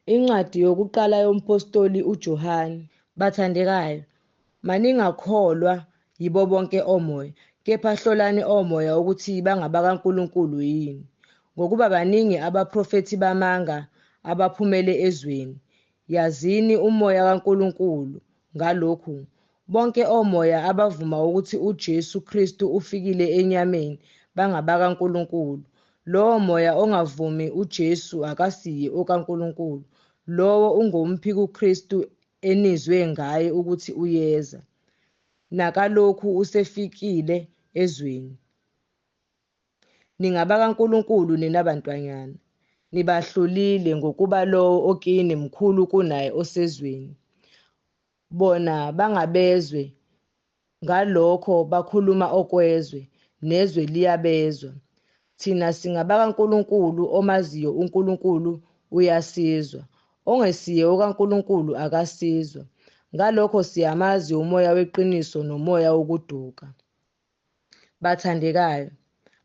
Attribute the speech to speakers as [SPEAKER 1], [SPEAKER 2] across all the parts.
[SPEAKER 1] Incwadi yokuqala yomphostoli uJohane. Bathandekayo, maningakholwa yibo bonke omoya, kepha hlolani omoya ukuthi bangabakaNkulunkulu yini, ngokuba baningi abaprofethi bamanga abaphumele ezweni. Yazini uMoya kaNkulunkulu ngalokhu: bonke omoya abavuma ukuthi uJesu Kristu ufikile enyameni bangabakaNkulunkulu. Lowo moya ongavumi uJesu akasiye okaNkulunkulu, lowo ungumphikukristu enizwe ngaye ukuthi uyeza, nakalokhu usefikile ezweni. NingabakaNkulunkulu nina bantwanyana, nibahlulile, ngokuba lowo okini mkhulu kunaye osezweni. Bona bangabezwe, ngalokho bakhuluma okwezwe, nezwe liyabezwa. Thina singabakaNkulunkulu, omaziyo uNkulunkulu uyasizwa, ongesiye okaNkulunkulu akasizwa. Ngalokho siyamazi umoya weqiniso nomoya wokuduka. Bathandekayo,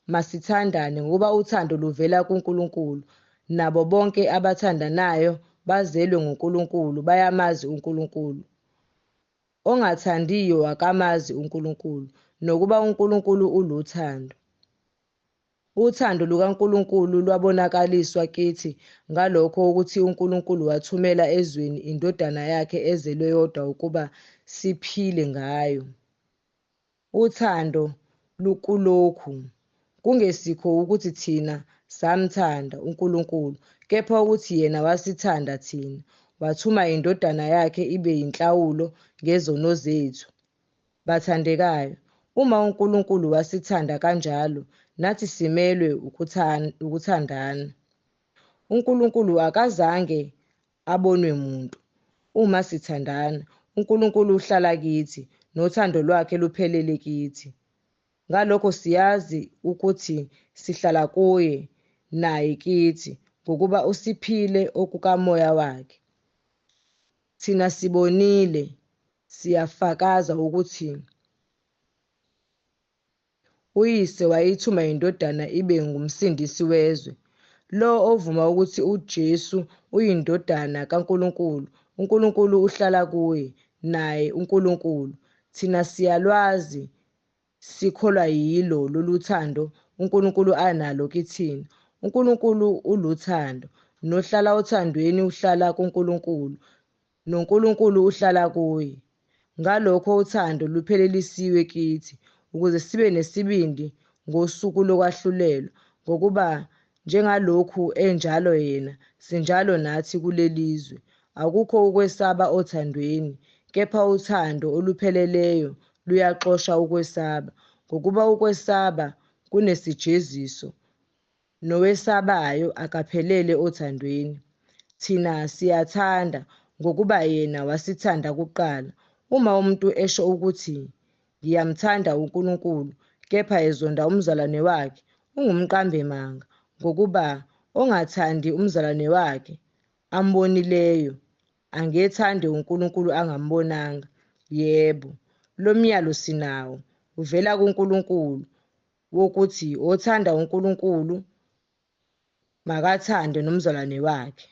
[SPEAKER 1] masithandane, ngokuba uthando luvela kuNkulunkulu, nabo bonke abathandanayo bazelwe nguNkulunkulu, bayamazi uNkulunkulu. Ongathandiyo akamazi uNkulunkulu, nokuba uNkulunkulu uluthando. Uthando lukaNkulunkulu lwabonakaliswa kithi ngalokho ukuthi uNkulunkulu wathumela ezweni iNdodana yakhe ezelwe yodwa ukuba siphile ngayo. Uthando lukulokhu, kungesikho ukuthi thina samthanda uNkulunkulu, kepha ukuthi yena wasithanda thina, wathuma iNdodana yakhe ibe yinhlawulo ngezono zethu. Bathandekayo, uma uNkulunkulu wasithanda kanjalo, nathi simelwe ukuthandana. UNkulunkulu akazange abonwe muntu. Uma sithandana, uNkulunkulu uhlala kithi, nothando lwakhe luphelele kithi. Ngalokho siyazi ukuthi sihlala kuye, naye kithi, ngokuba usiphile okukaMoya wakhe. Thina sibonile, siyafakaza ukuthi uYise wayithuma iNdodana ibe ngumsindisi wezwe. Lowo ovuma ukuthi uJesu uyiNdodana kaNkulunkulu, uNkulunkulu uhlala kuye, naye uNkulunkulu. Thina siyalwazi, sikholwa yilo lolu thando uNkulunkulu analo kithina. UNkulunkulu uluthando, nohlala othandweni uhlala kuNkulunkulu, noNkulunkulu uhlala kuye. Ngalokho uthando luphelelisiwe kithi, ukuze sibe nesibindi ngosuku lokwahlulelwa, ngokuba njengalokhu enjalo yena, sinjalo nathi kulelizwe. Akukho ukwesaba othandweni, kepha uthando olupheleleyo luyaxosha ukwesaba, ngokuba ukwesaba kunesijeziso, nowesabayo akaphelele othandweni. Thina siyathanda, ngokuba yena wasithanda kuqala. Uma umuntu esho ukuthi, Ngiyamthanda uNkulunkulu, kepha ezonda umzalwane wakhe, ungumqambimanga, ngokuba ongathandi umzalwane wakhe ambonileyo, angethande uNkulunkulu angambonanga. Yebo, lo myalo sinawo, uvela kuNkulunkulu, wokuthi othanda uNkulunkulu makathande nomzalwane wakhe.